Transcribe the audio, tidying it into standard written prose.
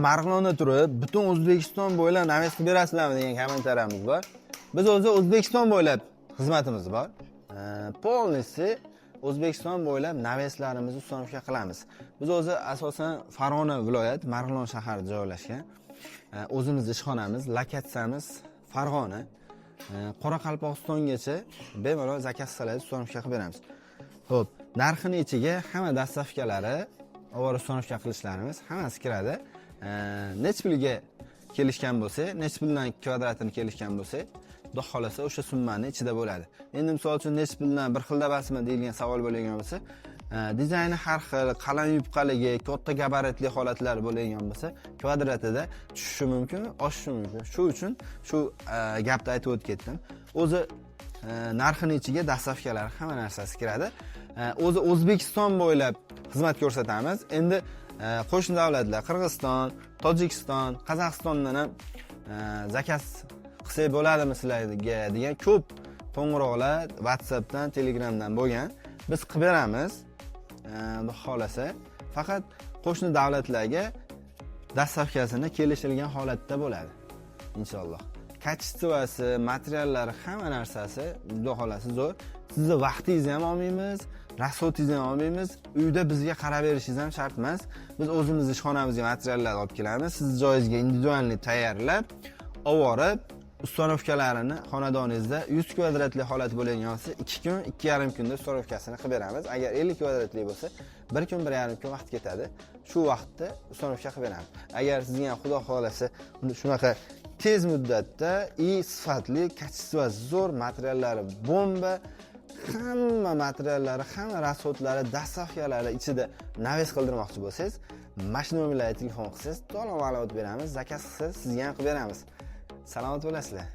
Marg'ilonda turib, butun O'zbekiston bo'ylab навес qilib berasizlarmi degan kommentariyamiz bor. Biz o'zi O'zbekiston bo'ylab xizmatimiz bor. Полностью O'zbekiston bo'ylab навес larimizni установка qilamiz. Biz o'zi asosan Farg'ona viloyat, Marg'ilon shahrida joylashgan. O'zimiz ishxonamiz, lokatsiyamiz Farg'ona. Qoraqalpog'istongacha bemalol заказ qilsangiz, установка qilib beramiz. Xo'p, narxini ichiga hamma доставка lari, ovora установка qilishlarimiz hammasi kiradi. Necha pulga kelishgan bo'lsa, necha puldan kvadratini kelishgan bo'lsa, xudo xohlasa, o'sha summani ichida bo'ladi. Endi misol uchun, necha puldan bir xilda emasmi deyilgan savol bo'ladigan bo'lsa, dizayni har xil, qalin yupqaligi, katta gabaritli holatlar bo'ladigan bo'lsa, kvadratida tushishi mumkin, oshishi mumkin. Shu uchun shu gapni aytib o'tib ketdim. O'zi narxini ichiga доставка lar, hamma narsasi kiradi. O'zi O'zbekiston bo'ylab xizmat ko'rsatamiz. Endi qo'shni davlatlar, Qirg'iziston, Tojikiston, Qozog'istondan ham заказ qilsak bo'ladimi sizlarga degan ko'p qo'ng'iroqlar WhatsAppdan, Telegramdan bo'lgan. Biz qilib beramiz. Xudo xohlasa, faqat qo'shni davlatlarga доставка sini kelishilgan holatda bo'ladi. Inshaalloh. Качество si, materiallari, hamma narsasi, xudo xohlasa, zo'r. Sizni vaqtingizni ham olmaymiz, расход ingizni ham olmaymiz. Uyda bizga qarab berishingiz ham shart emas. Biz o'zimiz ishxonamizga materiallarni olib kelamiz. Sizni joyingizga индивидуальный tayyorlab, olib, установка larini xonadoningizda 100 kvadratli holat bo'ladigan bo'lsa, 2 kun, 2,5 kunda установка sini qilib beramiz. Agar 50 kvadratli bo'lsa, 1 kun, 1,5 kun vaqt ketadi. Shu vaqtda установка qilib beramiz. Agar sizga ham, xudo xohlasa, shunaqa tez muddatda и sifatli, качество zo'r, materiallari bomba, hamma materiallari, hamma расход lari, доставка lari ichida навес qildirmoqchi bo'lsangiz, mana shu nomerlarga telefon qilsangiz, to'liq ma'lumot beramiz. Заказ qilsangiz, sizga ham qilib beramiz. Salomat bo'lasizlar.